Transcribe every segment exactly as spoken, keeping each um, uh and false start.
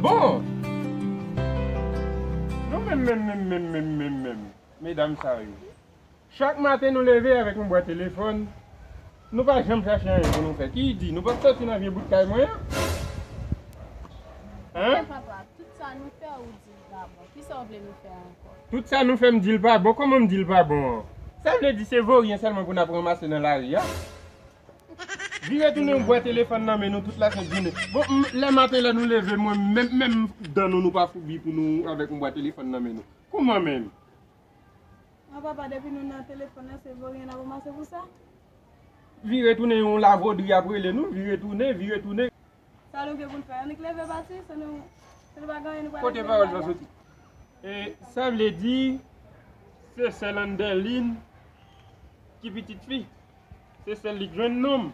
Bon! Nou menm, menm, menm, menm, menm, menm, menm, medam sa yo. Chak maten nou leve avèk yon bwat telefòn, nou pa janm chache anyen pou nou fè. Ki di, nou p ap soti nan vye bout kay mwen an? Hein? Men papa, tout sa nou fè, ou di l pa bon. Kisa w vle nou fè ankò? Tout sa nou fè, m di l pa bon. Kòman m di l pa bon an? Sa vle di se voryen sèlman pou n ap ranmase nan lari a? Vire tounen yon bwat telefòn nan men nou tout lasent jounen. Bon, m, lè maten lè nou leve, mwen, menm, menm dan nou, nou pa foubi pou nou avèk yon bwat telefòn nan men nou. Kouman menm? An papa, depi nou nan telefòn nan, se voryen n ap ranmase pou sa? Vire tounen yon lavodri ap rele nou, vire tounen, vire tounen. Sa nou gen pou n fè? Annik leve pati, se nou, se nou pa gen anyen nou pral Kote pawòl sa soti? E sa vle di, se sèl Anderline ki pitit fi. Se sèl li k jwenn nonm.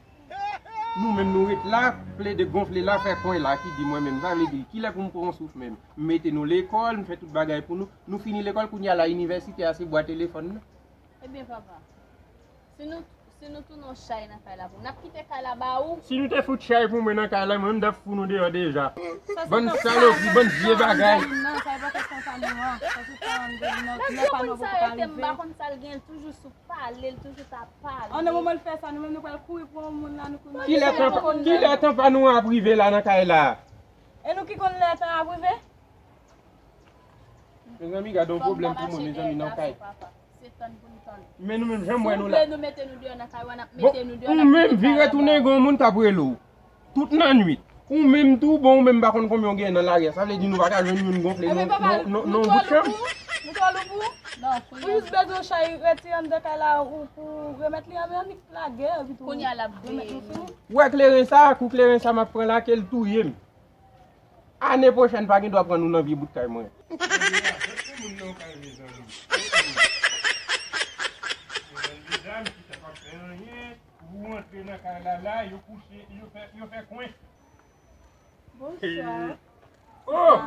Nou menm nou ret la, plede gonfle la, fè kwen la, ki di mwen menm, sa vle di, kilè pou m pran yon souf menm? M mete nou lekòl, m fè tout bagay pou nou. Nou fini lekòl, kounye a la, inivèsite a, se bwa telefòn nan. Ebyen, papa, si nou, si nou tounen yon chay nan kay la pou nou, n ap kite kay la ba ou? Si nou te fout chay pou mwen nan kay la, mwen menm, m t ap fou nou deyò deja. Bann salopri, bann vye bagay. Sa se pa kesyon pa nou an. Sa se pa nou an. Lè pa nou pou ka rive. M pa konn sa l gen, l toujou sou pale, l toujou ta pale. An nan moman l fè sa, nou menm nou pral kouri pou yon moun la, nou kouri. Kilè tan, kilè tan pa nou an ap rive la nan kay la? E nou ki konn lè tan ap rive? Mezanmi, gade yon pwoblèm pou mwen, mezanmi, nan kay. Se tann pou n tann. Men nou menm, jan m wè nou la. Si w vle nou mete nou deyò nan kay ou a, n ap mete nou deyò, n ap kite kay la. Bon, ou menm, vire tounen, gen yon moun k ap rele w. Tout nan nwit. Ou menm tou, bon, ou menm pa konn konbyen w gen nan lari a. Sa vle di nou pa ka jwenn youn gonfle nan, nan, nan, nan yon bout chanm. Nou twò lou pou ou? Non, kounye a. Ou jis bezwen yon chay retire anndan kay la ou pou remèt li anmè annik lage epi tou. Kounye a l ap remèt nou fini. Ou wè kleren sa, kou kleren sa m ap pran la, ke l touye m. Ane pwochèn, pa gen dwa pran nou nan vye bout kay mwen. Kote moun nan kay, mezanmi? Medam, medam, ki ta pa fè anyen, ou rantre nan kay la, la, yo kouche, yo fè, yo fè kwen. Bonswa. Oh!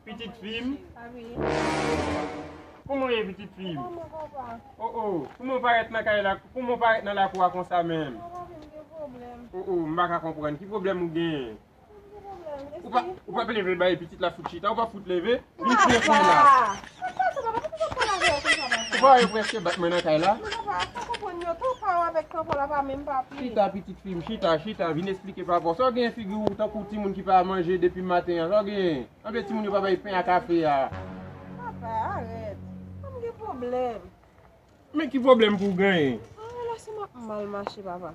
Pitit fi m. Ah wi. Kouman w ye, pitit fi m? Kouman, papa? Oh, oh, kouman w parèt nan kay la? Kouman w parèt nan lakou a konsa menm? Papa, m gen pwoblèm. Oh, oh, m pa ka konprann. Ki pwoblèm ou genyen? Ou pa, ou pa p leve bay pitit la fout chita, ou pa fout leve, vin pran kwen la. Papa, papa, papa, papa, papa, papa, papa. Ou pa wè yo prèske bat mwen nan kay la? Men papa, pa konprann yo, tanpò avèk tanpò la pa menm papi. Chita, pitit fi m, chita, chita, vin esplike papa w. Sa w genyen figi w tankou timoun ki pa manje depi maten an, sa w genyen? Anben timoun yo pa bay pen a kafe a. Papa, arèt. Kòm gen pwoblèm. Men ki pwoblèm pou w genyen? Ah, relasyon m ap mal mache, papa.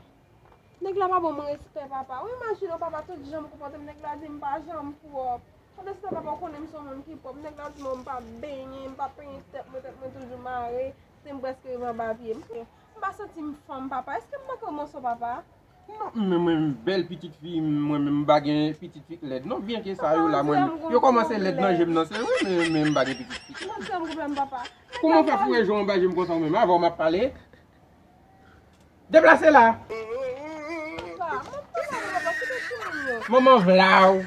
Nèg la pa ban m respè, papa. Ou imajine w, papa, tout jan m konpòte m, nèg la di m pa janm pwòp. Pandan se tan, papa, ou konnen m se yon moun ki pwòp. Nèg la di m, m pa benyen, m pa penyen tèt mwen, tèt mwen toujou mare, se m prèske rive anba pye m. M pa santi m fanm, papa. Èske m manke yon mòso, papa? Non, men mwen, bèl pitit fi, mwen menm, m pa gen pitit fi k lèd, non. Byenke sa yo la, mwen, yo kòmanse lèd nan je m nan, se vre, men, men m pa gen pitit fi k lèd. Kouman w fè foure je w anba je m konsa ou menm? Avè w m ap pale. Deplase la. Manman vla w.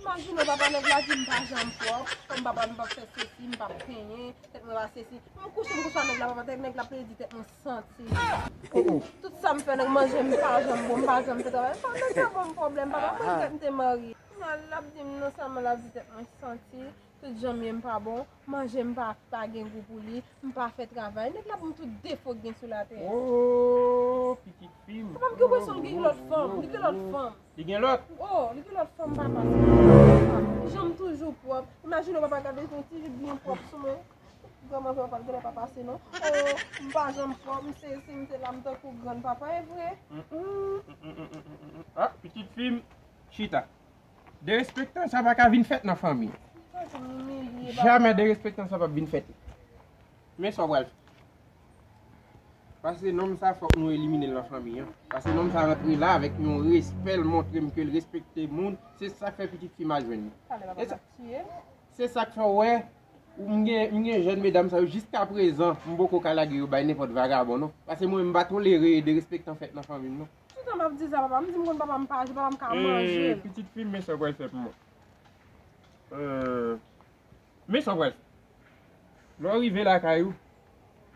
Imajine w, papa, nèg la di m pa janm pwòp, kòm papa m p ap fè sesi, m p ap penyen, tèt mwen pa sesi. M kouche, m kouche a nèg la, papa, tèt nèg la plede di tèt mwen santi. Oh, oh. Tout sa m fè, nèg manje m pa janm bon, m pa janm fè travay. Papa, nèg la ban m pwoblèm, papa, mwen regrèt m te marye. L ap di m non sèlman l ap di tèt mwen santi. Tout jan m ye m pa bon, manje m pa, pa gen gou pou li, m pa fè travay. Nèg la ban m tout defo k gen sou latè. Oh, pitit fi m. Papa m gen enpresyon l gen lòt fanm, li gen lòt fanm. Li gen lòt? Oh, li gen lòt fanm, papa. Jan m toujou pwòp. Imajine w, papa, gade yon ti jip byen pwòp sou mwen. Granmoun papa, gade papa se non. Oh, m pa janm pwòp, m se si m te la, m tankou grann papa, e vre. Mm, mm, mm, mm, mm, mm, mm. Ah, pitit fi m, chita. Derespektan sa pa ka vin fèt nan fanmi. Jamè derespektan sa p ap vin fèt. Men sa w pral fè. Paske nonm sa fòk nou elimine l nan fanmi an. Paske nonm sa rantre la avèk yon respè, l montre m ke l respekte moun. Se sa k fè pitit fi m al jwenn li. E sa, se sa k fè w wè, m gen, m gen jèn medam sa yo, jiskaprezan, m poko ka lage yo bay nenpòt vagabon, non. Paske mwen, m pa tolere derespektan fèt nan fanmi m, non. Toutan m ap di sa, papa. M di m konn papa m pa aji, papa m ka manje l. Pitit fi m, men sa w pral fè pou mwen. Euh, men sa w pral fè. Lè w rive lakay ou,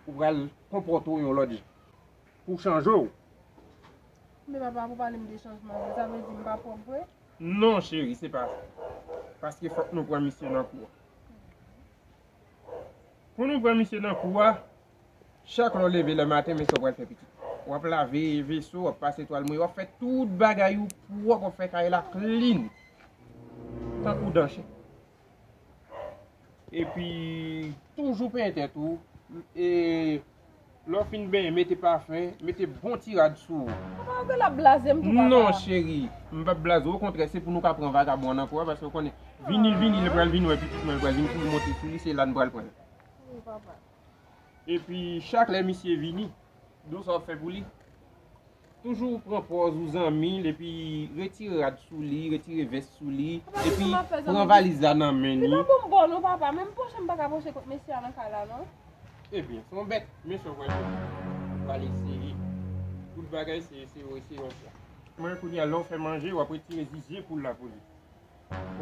ou pral konpòte w yon lòt jan. Pou w chanje w. Men papa, pou pale m de chanjman vre, sa vle di m pa pwòp vre? Non, cheri, se pa sa. Paske fòk nou pran misye nan kou a. Pou nou pran misye nan kou a, chak lè w leve lè maten, men sa w pral fè pitit. W ap lave veso, w ap pase twal mouye, w ap fè tout bagay ou pwòp, w ap fè kay la clean. Tankou dan chen. Epi, toujou penyen tèt ou. E, lè w fin benyen, mete pafen, mete bon ti rad sou ou. Papa, ou genlè ap blaze m tou, papa. Non, cheri, m p ap blaze w. Okontrè, se pou nou ka pran vagabon an nan kou a, paske w konnen, vini l vini, l pral vin wè pitit mwen, l pral vin pou l monte sou li, se la n pral pran l. Wi, papa. Epi, chak lè misye vini, di w sa w ap fè pou li. Toujou pran pòz ou zanmi l, epi retire rad sou li, retire vès sou li, epi pran valiz la nan men li. Li pa bon m bon non, papa, menm pwoche m pa ka pwoche kot mesye a nan kay la non. Ebyen, se yon bèt, men sa w pral fè. Ou pral eseye. Tout bagay se, se, se yon chwa. Mwen, kounye a, lè w fè manje, w ap retire zizye poul la pou li.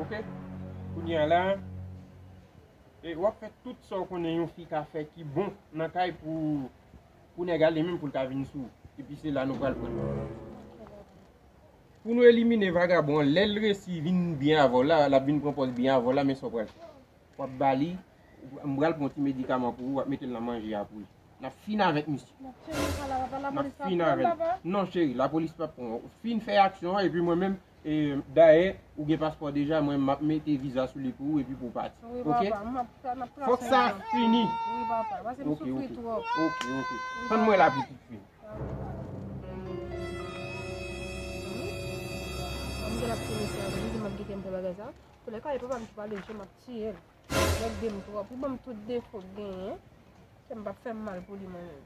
Oke? Kounye a la, e w ap fè tout sa w konnen yon fi ka fè ki bon nan kay pou, pou nèg a li menm pou l ka vin sou ou. Epi se la nou pral pran. Pou nou elimine vagabon an, lè l resi vin byen avè w la, l ap vin pran pòz byen avè w la, men sa w pral fè. W ap ba li, m pral pran yon ti medikaman pou ou, w ap mete l nan manje a pou li. N ap fin avèk misye. N ap fin avèk l. Non, cheri, lapolis p ap pran w. Fin fè aksyon an, epi mwen menm, e, dayè, ou gen paspò deja, mwen, m ap mete viza sou li pou ou, epi pou w pati. Oke? Fòk sa fini. Wi, papa, paske m soufri twòp. Oke, oke. Tann mwen la, pitit fi m. Mwen gen ap fini sa, mwen di m ap kite m fè bagay sa. Pou lè kay papa m tou pale, je m ap tiye l. Nèg de m twòp. Ou ban m tout defo k genyen. Kè m p ap fè m mal pou li mwen menm.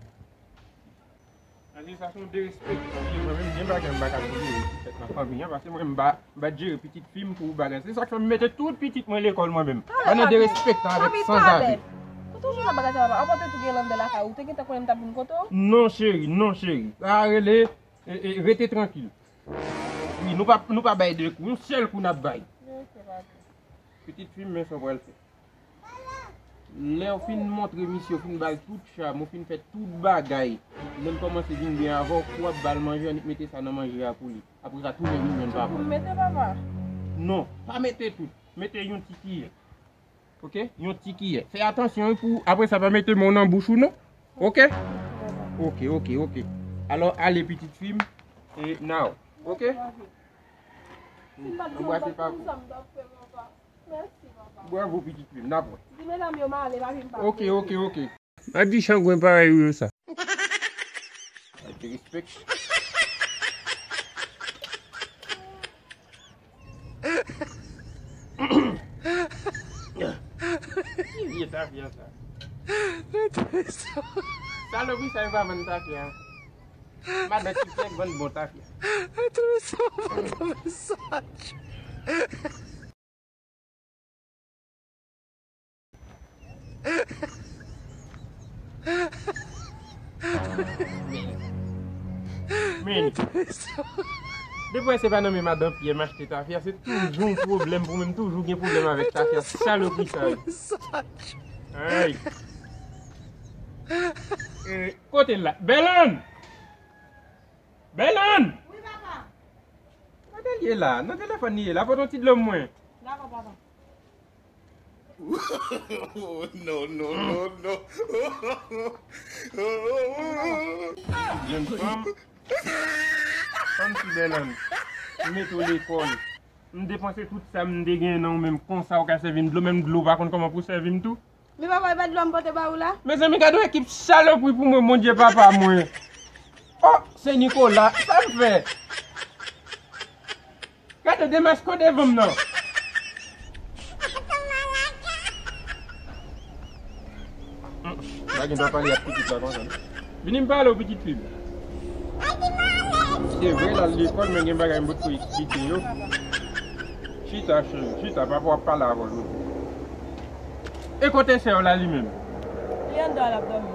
Ann di sa se yon derespektan li ye. Mwen menm gen bagay m pa ka tolere ki fèt nan fanmi an, paske mwen m pa, m pa jere pitit fi m pou bagay. Se sa k fè m mete tout pitit mwen lekòl mwen menm. Pa nan derespektan avèk sanzave. Ou toujou nan bagay sa papa. Apa w te tou gen lande lakay ou, ou te gentan konnen m t ap vin kote w? Non cheri, non cheri. Sa rele, e, e, rete trankil. Wi, nou pa, nou pa bay de kou, yon sèl kou n ap bay. Pitit fi m, men sa w pral fè. Lè w fin montre misye, w fin ba l tout cham, w fin fè tout bagay, lè l kòmanse vin byen avè w, kou w ap ba l manje, annik mete sa nan manje a pou li. Apre sa, tounen vin jwenn papa. Pou m mete, papa? Non, pa mete tout. Mete yon ti kiyè. Oke? Yon ti kiyè. Fè atansyon wi pou apre sa pa mete men w nan bouch ou non. Oke? Oke, oke, oke. Alò, ale pitit fi m. E now. Oke? Anbrase papa. Mèsi, papa. Bravo, pitit fi m, n ap wè. Di medam yo m ale, pa vin pa. Oke, oke, oke. Pa di changwen parèy ou yo sa. Ak respè. Ki vye tafya sa? Salopri sa yo pa vann tafya. Madan ki fèk vann bon tafya. Men, depi se pa nan men madan Pyè m achte tafya, se toujou yon pwoblèm pou mwen, m toujou gen pwoblèm avèk tafya salopri sa yo. Ay. Eh, kote l la? Bèlonn! Bèlonn! Wi, papa. Kote l ye la? Nan telefòn li ye la, pote yon ti dlo mwen. Dakò, papa. No, no, no, no. Jèn fanm, fanm ti Bèlonn, m mete w lekòl. M depanse tout sa m te gen nan ou menm, konsa ou ka sèvi m dlo, menm dlo ou pa konn kòman pou sèvi m tou. Men papa, e pa dlo a m pote ba ou la? Mezanmi, gade yon ekip salopri pou mwen, Bondye papa mwen. Oh, se Nicolas, sa m fè? Gade demaske devan m nan. Hmm, pa gen dwa pale ak pitit la konsa, non. Vini m pale w, pitit fi m. Se vre, l al lekòl, men gen bagay m potko eksplike yo. Chita, cheri, chita, papa w ap pale avè w. E kote sè w la, li menm? Li anndan, l ap dòmi.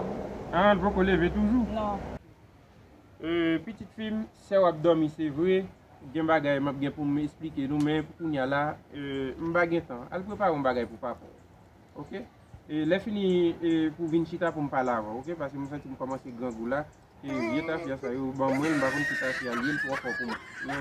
Ah, l poko leve toujou? Non. Euh, pitit fi m, sè w ap dòmi, se vre. Gen bagay m ap gen pou m eksplike nou, men pou kounye a la, euh, m pa gen tan. Al prepare yon bagay pou papa w. Oke? E lè fini, e pou vin chita pou m pale avè w, oke? Paske m santi m kòmanse grangou la. E vye tafya sa yo ban mwen, m pa konn ki tafya l ye, l twò fò pou mwen. Men,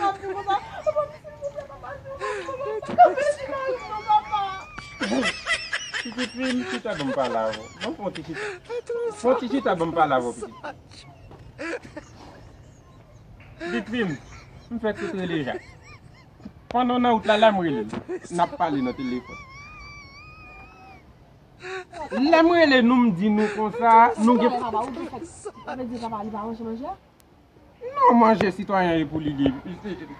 sa ap di konsa. Papa, silvouplè, papa, silvouplè, papa, papa, papa. Pitit fi m, chita ban m pale avè w. Ban m fè yon ti chita. Fè yon ti chita ban m pale avè w, pitit. Pitit fi m, m fèk sot rele Jacques. Pandan w nan wout la, la m rele l. N ap pale nan telefòn. Lè m rele nou, m di nou konsa, nou gen... Papa, ou di fèk, sa vle di papa, li pa manje manje a? Non, manje sitwayen e pou li li,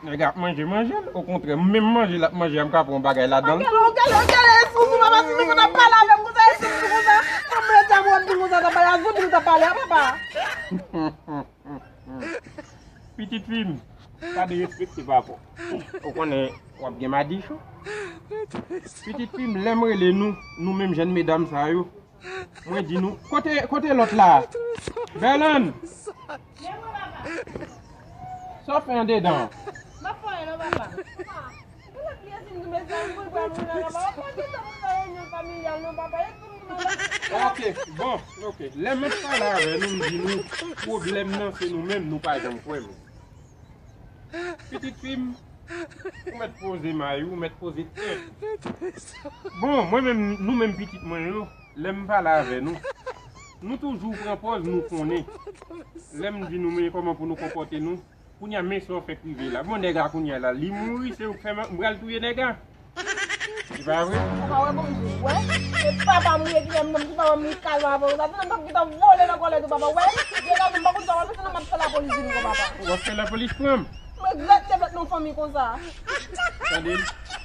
nèg ap manje, manje l. Okontrè, menm manje l ap manje a, m ka pran yon bagay ladan l. Gade, gade, gade, eskize papa, si nou konn ap pale avè m konsa, eskize konsa. Konbyen tan m wè m di konsa, t ap pale a zòt, nou t ap pale a papa. Pitit fi m, pa derespekte papa w. Ou konnen w ap gen madichon. Pitit fi m, lè m rele nou, nou menm jèn medam sa yo, mwen di nou, kote, kote lòt la? Bèlonn! Sa w fè andedan an? M ap fè anyen non, papa. Papa, ou wè pye si m tou mezanmi, pou l pral mouri la, papa. Papa, gentan pou fè reyinyon familyal non, papa. E pou m nan... Ok, bon, ok. Lè m ap pale avè nou, m di nou, pwoblèm nan se nou menm, nou pa janm kwè m. Pitit fi m, ou mèt poze may ou, ou mèt poze tèt ou. Bon, mwen menm, nou menm pitit mwen yo, lè m pale avè nou, nou toujou pran pòz nou konnen. Lè m di nou men kòman pou nou konpòte nou, kounye a men sa w fèk rive la. Bon, nèg la kounye a la, li mouri, se ou k fè m, m pral touye nèg la. Se pa vre? Ou pa wè bonjou, wè? Se papa m li ye ki fè m, ki papa m li kalma avè w. Sa, se nan m t ap gentan vole nan kòlèt ou. Papa, wè, gen la, m pa konn sa w ap fè, nan m ap fè lapolis vin pran papa. W ap fè lapolis pran m? M regrèt te fèt nan fanmi konsa. Tande m.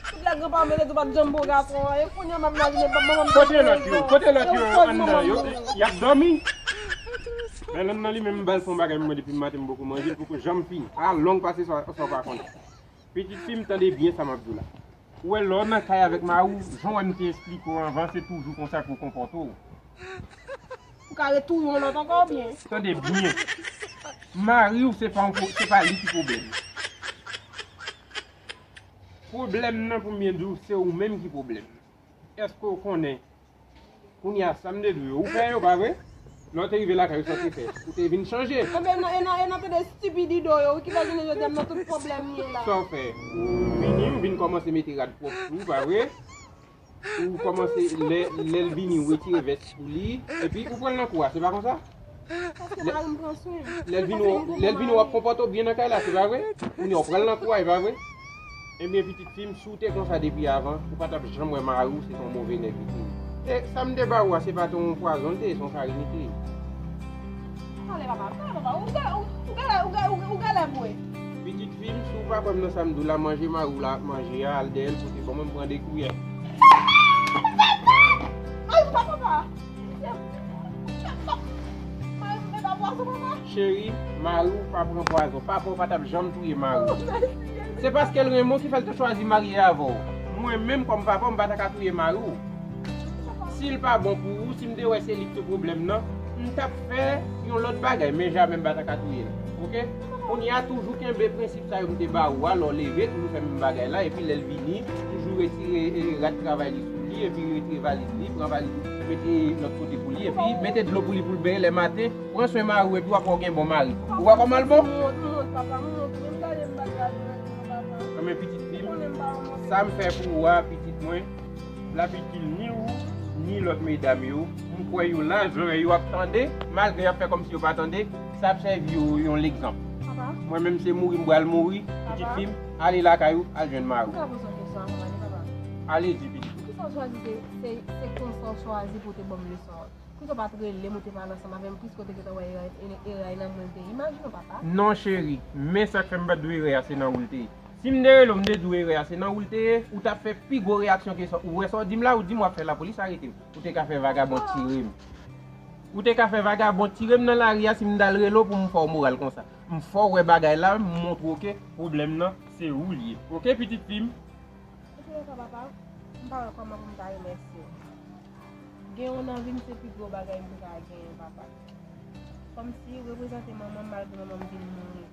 Tout lè granpa mele tou pa t janm bon gason an, e kounye a m ap imajine papa, manman m. Kote lòt yo? Kote lòt yo anndan? Yo, y ap dòmi? Men lòt nan li menm, m ba l fè yon bagay, m mande depi maten m poko manje, l poko janm fini. A long pase sa, sa w pa konnen. Pitit fi m, tande byen sa m ap di w la. Ou wè, lè w nan kay avèk mari w, jan w wè m te esplike w anvan, se toujou konsa pou w konpòte w. Ou ka retouye yon lòt ankò oubyen? Tande byen. Mari w, se pa yon pwo-, se pa li ki pwoblèm. Pwoblèm nan, pou m byen di w, se ou menm ki pwoblèm. Èske w konnen? Kounye a, sa m te di w yo, ou fè yo, pa vre? Lè w te rive lakay ou, sa w te fè? Ou te vin chanje. Enben, e nan, e nan, e nan tande stipidido yo, wi, ki fè jounen jodi a m nan tout pwoblèm m ye la. Sa w fè? Ou vini, ou vin kòmanse mete rad pwòp sou ou, pa vre? Ou kòmanse, lè, lè l vini, ou retire vès pou li, epi ou pran l nan kou a, se pa konsa? Paske mari m pran swen. Lè l vini, lè l vini, w ap konpòte w byen nan kay la, se pa vre? Kounye a, w pran l nan kou a, e pa vre? Ebyen, pitit fi m, si w te konsa depi avan, ou pa t ap janm wè mari w se t yon move nèg li te ye. E sa m te ba ou a, se pa t yon pwazon l te ye, se yon fari li te ye. Pale, papa, pale, papa. Ou gale, ou, ou gale, ou gale, ou gale bwè. Pitit fi m, si w pa kwè m nan sa m di w la, manje mari w la ap manje a, al dèyè l pote ban mwen, m pran de kouyè. Ay, papa, papa. Mari m te pran pwazon, papa. Cheri, mari w pa pran pwazon. Papa w pa t ap janm touye mari w. Se paske l renmen w ki fè l te chwazi marye avè w. Mwen menm, kòm papa w, m pa ta ka touye mari w. Si l pa bon pou ou, si m te wè se li ki te pwoblèm nan, m t ap fè yon lòt bagay, men jamè m pa ta ka touye l. Oke? Kounye a, toujou kenbe prensip sa yo m te ba ou a, lè w leve, toujou fè menm bagay la, epi lè l vini, toujou retire, e, rad travay li sou li, epi retire valiz li, pran valiz li, mete lòt kote pou li, epi mete dlo pou li pou l benyen lè maten, pran swen mari w, epi w ap wè w gen bon mari. Ou wè kòman l bon? M wont, m wont, papa, m wont, menm gade m pa t gade w, papa. Anben, pitit fi m, sa m fè pou ou a, pitit mwen, l ap itil ni ou, ni lòt medam yo. M kwè yo la, jan yo ap tande, malgre y ap fè kòmsi yo pa tande, sa ap sèvi yo yon legzanp. Papa? Mwen menm se mouri m pral mouri, pitit fi m, ale lakay ou, al jwenn mari w. M ka poze yon kesyon avan m ale, papa? Ale, di, pitit. Poukisa w chwazi se, se, se konsa w chwazi pou w te ban m leson an? Poukisa w pa t rele m, ou te pale ansanm avè m, piske w te gentan wè erè, erè a nan mwen l te ye? Imajine w, papa. Non, cheri, men sa k fè m pa t di w erè a se nan ou l te ye. Si m te rele w, m te di w erè a se nan ou l te ye, ou t ap fè pi gwo reyaksyon ke sa. Ou wè sa w di m la, ou di m w ap fè lapolis arete m. Ou te ka fè vagabon tire m. Ou te ka fè vagabon tire m nan lari a si m t al rele w pou m fè w moral konsa. M fè w wè bagay la, m montre w ke pwoblèm nan se ou l ye. Oke, pitit fi m? Antoulèka, papa, m pa wè kòman pou m ta remèsye w. Gen w nan vi m se pi gwo bagay m te ka genyen, papa. Kòmsi w reprezante manman m malgre manman m vin mouri.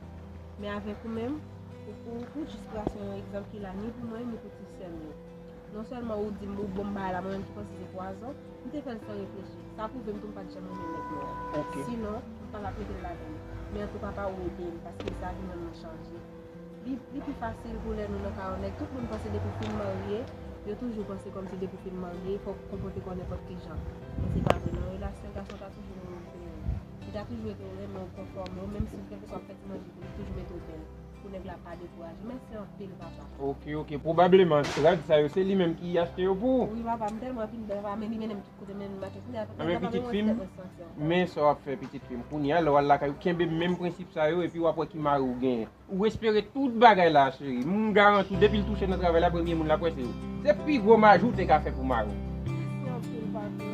Men avèk ou menm, ou, ou, ou jis trase yon egzanp ki la ni pou mwen, ni pou ti sè m yo. Non sèlman ou di m, ou ban m bagay la, mwen menm ki panse se pwazon, m te fè l san reflechi. Sa pwouve m tou m pa t janm renmen nèg nwa. Oke. Sinon, m pa t ap mete l ladan l. Men antouka, papa, ou ede m, paske sa vin rann mwen chanje. Li, li pi fasil pou lè nou nan ka yon nèg. Tout moun panse depi w fin marye, yo toujou panse kòmsi depi w fin marye, fòk w konpòte kò w nenpòt ki jan. Men se pa vre, nan relasyon, gason ka toujou renmen w pou ou. Li ka toujou ete w, renmen w, konfòme w, menm si w kèlkeswa w fè ti manje pou li, toujou mete w bèl. Pou nèg la pa dekouraje. Mèsi anpil, papa. Oke, oke. Pwobableman, rad sa yo, se li menm ki achte yo pou ou. Wi, papa, m tèlman fin bèl, papa, men li mennen m tout kote, mennen m mache. Kounye a, papa, men pitit fi m, men sa w ap fè, pitit fi m. Kounye a, lè w al lakay ou, kenbe menm prensip sa yo, epi w ap wè ki mari w genyen. Ou espere tout bagay la, cheri. M garanti w, depi l touche nan travay la, premye moun l ap wè se ou. Se pi gwo maji w te ka fè pou mari w. Mèsi anpil, papa.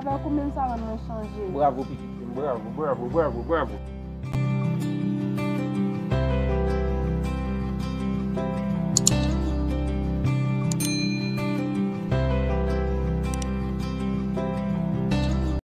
Avèk ou menm sa rann mwen chanje. Bravo, pitit fi m. Bravo, bravo, bravo, bravo.